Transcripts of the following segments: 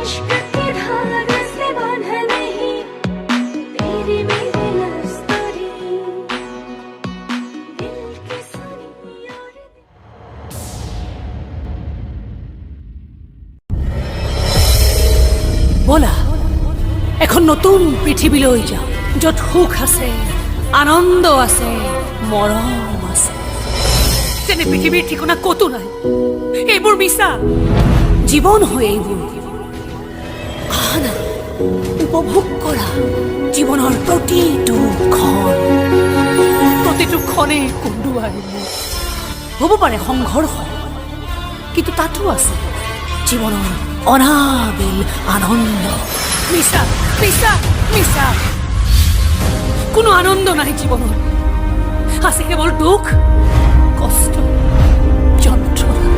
इश्क के धागे से बंधा नहीं तेरी मेरी लव स्टोरी, दिल की सुनी और ব'লা, এখন নতুন পৃথিৱীলৈ যাওঁ, য'ত সুখ আছে, আনন্দ আছে, মৰম আছে। তেনে পৃথিৱীৰ ঠিকনা ক'তো নাই। এইবোৰ মিছা জীৱন হয় এইবোৰ। আহা না, উপভোগ কৰা জীৱনৰ প্ৰতিটো ক্ষণ। প্ৰতিটো ক্ষণেই কন্দুৱাই মোক। হ'ব পাৰে সংঘৰ্ষ, কিন্তু তাতো আছে জীৱনৰ অনাবিল আনন্দ। মিছা, মিছা, মিছা। কোনো আনন্দ নাই জীৱনত। আছে কেৱল দুখ, কষ্ট, যন্ত্ৰণা।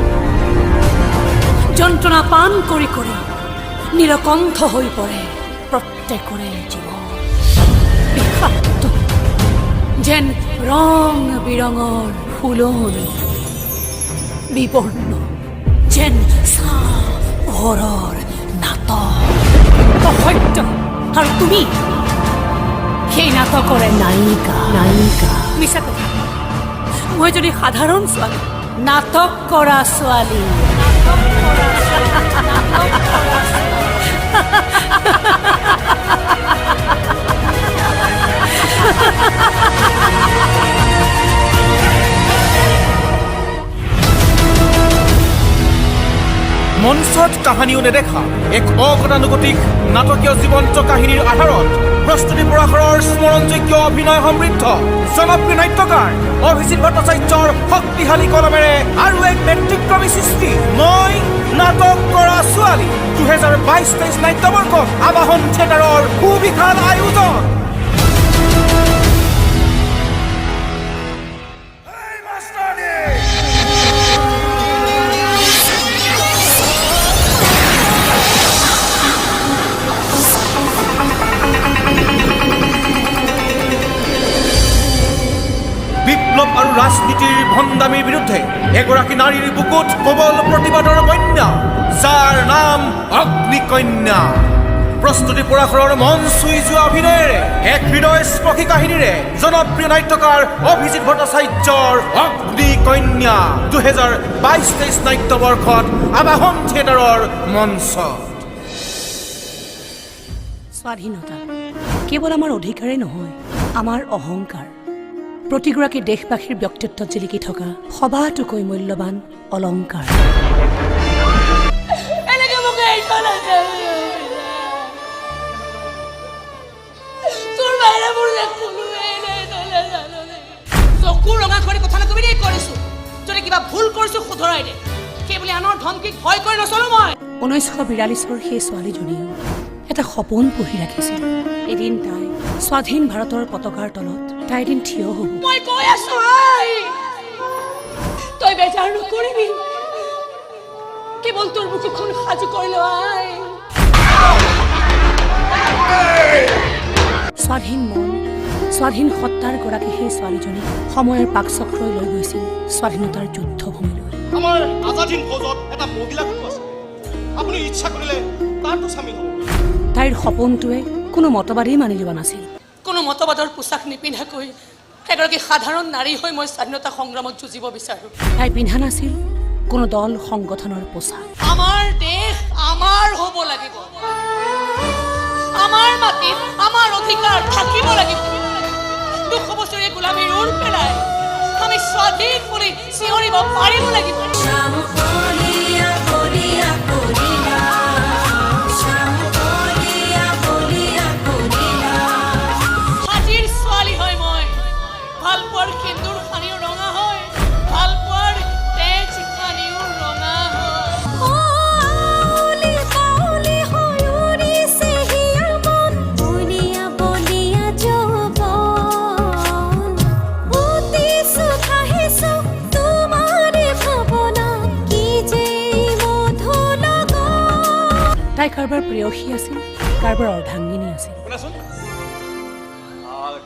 যন্ত্ৰণা পান কৰি কৰি নীলকণ্ঠ হৈ পৰে প্ৰত্যেকৰে জীৱন, বিষাক্ত যেন ৰং বিৰঙৰ ফুলনি, বিবৰ্ণ যেন ছাঁ পোহৰৰ নাটক, অসত্য। আৰু তুমি সেই নাটকৰে নায়িকা, নায়িকা। মিছা কথা। মই যদি সাধাৰণ ছোৱালী, নাটক কৰা ছোৱালী, নাটক কৰা ছোৱালী, নাটক কৰা ছোৱালী। মঞ্চত কাহানিও নেদেখা এক অগতানুগতিক নাটকীয় জীৱন্ত কাহিনীৰ আধাৰত প্ৰস্তুতি পৰাশৰৰ স্মৰণযোগ্য অভিনয় সমৃদ্ধ জনপ্ৰিয় নাট্যকাৰ অভিজিত ভট্টাচাৰ্যৰ শক্তিশালী কলমেৰে আৰু এক ব্যতিক্ৰমী সৃষ্টি, মই নাটক কৰা ছোৱালী। 2022-23 নাট্যবৰ্ষত আবাহন থিয়েটাৰৰ সুবিশাল আয়োজন। এই মাষ্টৰণী! বিপ্লৱ আৰু ৰাজনীতিৰ ভণ্ডামিৰ বিৰুদ্ধে এগৰাকী নাৰীৰ বুকুত প্ৰবল প্ৰতিবাদৰ বন্যা, যাৰ নাম অগ্নিকন্যা। প্ৰস্তুতি পৰাশৰৰ মন চুই যোৱা অভিনয়েৰে, এক হৃদয়স্পৰ্শী কাহিনীৰে জনপ্ৰিয় নাট্যকাৰ অভিজিত ভট্টাচাৰ্যৰ অগ্নিকন্যা 2022-23 নাট্যবৰ্ষত আবাহন থিয়েটাৰৰ মঞ্চত। স্বাধীনতা কেৱল আমাৰ অধিকাৰেই নহয়, আমাৰ অহংকাৰ। প্ৰতিগৰাকী দেশবাসীৰ ব্যক্তিত্বত জিলিকি থকা সবাতোকৈ মূল্যৱান অলংকাৰ। এনেকে মোক এৰি থৈ নাযাবি। তোৰ বাহিৰে মোৰ যে কোনোৱেই নাই, তই নাজাননে? চকু ৰঙা কৰি কথা নকবি দেই, কৰিছো। যদি কিবা ভুল কৰিছো, শুধৰাই দে। সেই বুলি আনৰ ধমকিক ভয় কৰি নচলো মই। 1942ৰ সেই ছোৱালীজনীয়েও এটা সপোন পুহি ৰাখিছিল। এদিন তাই স্বাধীন ভাৰতৰ পতাকাৰ তলত তাই এদিন থিয় হ'ব। মই কৈ আছো আই, তই বেজাৰ নকৰিবি। কেৱল তোৰ বুকুখন সাজু কৰি ল আই। স্বাধীন মন, স্বাধীন সত্তাৰ গৰাকী সেই ছোৱালীজনীক সময়ৰ পাকচক্ৰই লৈ গৈছিল স্বাধীনতাৰ যুদ্ধভূমিলৈ। আমাৰ আজাদ হিন্দ ফৌজত এটা মহিলা গোটো আছে। আপুনি ইচ্ছা কৰিলে তাতো চামিল হ'ব। তাইৰ সপোনটোৱে কোনো মতবাদেই মানি লোৱা নাছিল। কোনো মতবাদৰ পোছাক নিপিন্ধাকৈ এগৰাকী সাধাৰণ নাৰী হৈ মই স্বাধীনতা সংগ্ৰামত যুঁজিব বিচাৰোঁ। তাই পিন্ধা নাছিল কোনো দল সংগঠনৰ পোছাক। আমাৰ দেশ আমাৰ হ'ব লাগিব। আমাৰ মাটিত আমাৰ অধিকাৰ থাকিব লাগিব। 200 বছৰীয়া গোলামীৰ ওৰ পেলাই আমি স্বাধীন বুলি চিঞৰিব পাৰিব লাগিব। শ্যামকলীয়া বলিয়া কলিলা, শ্যামকলীয়া বলিয়া কলিলা। আজিৰ ছোৱালী হয় মই। ভাল পোৱাৰ সেন্দুৰ সানিও ৰঙা হয়, ভাল পোৱাৰ তেজ সানিও ৰঙা হয়। আউলি বাউলি হৈ উৰিছে হিয়া মন, বলিয়া বলিয়া যৌৱন। উঠিছো ভাহিছো তোমাৰে ভাৱনা, কি যে মধু লগন। তাই কাৰোবাৰ প্ৰেয়সী আছিল, কাৰোবাৰ অৰ্ধাংগিনী আছিল। শুনাচোন,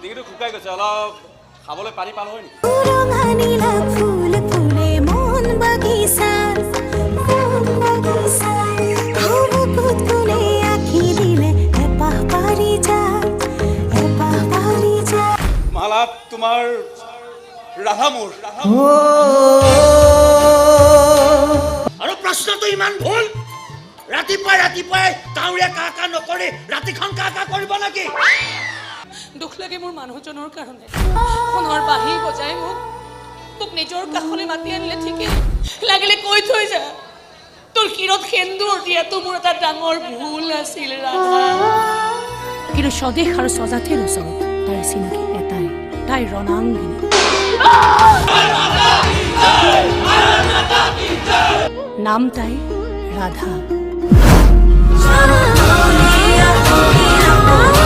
ডিঙিটো শুকাই গৈছে, অলপ খাবলৈ পানী পালো হয় নেকি? ৰঙা নীলা ফুল ফুলে মন বাগিচা, মন বাগিচা। বুকুত কোনে তোমাৰ ৰাধা মোৰ। আৰু প্ৰশ্নটো ইমান ভুল। ৰাতিপুৱাই ৰাতিপুৱাই কাউৰীয়ে কা কা নকৰি ৰাতিখন কা কা কৰিব নেকি? দুখ লাগে মোৰ মানুহজনৰ কাৰণে। সোণৰ বাঁহী বজাই মোক নিজৰ কাষলৈ মাতি আনিলে ঠিকেই, লাগিলে কৈ থৈ যা, তোৰ শিৰত সেন্দুৰ দিয়াটো মোৰ এটা ডাঙৰ ভুল আছিল ৰাধা। কিন্তু স্বদেশ আৰু স্বজাতিৰ ওচৰত তাইৰ চিনাকি এটাই, তাই ৰণাংগিনী। নাম তাই ৰাধা। Oh,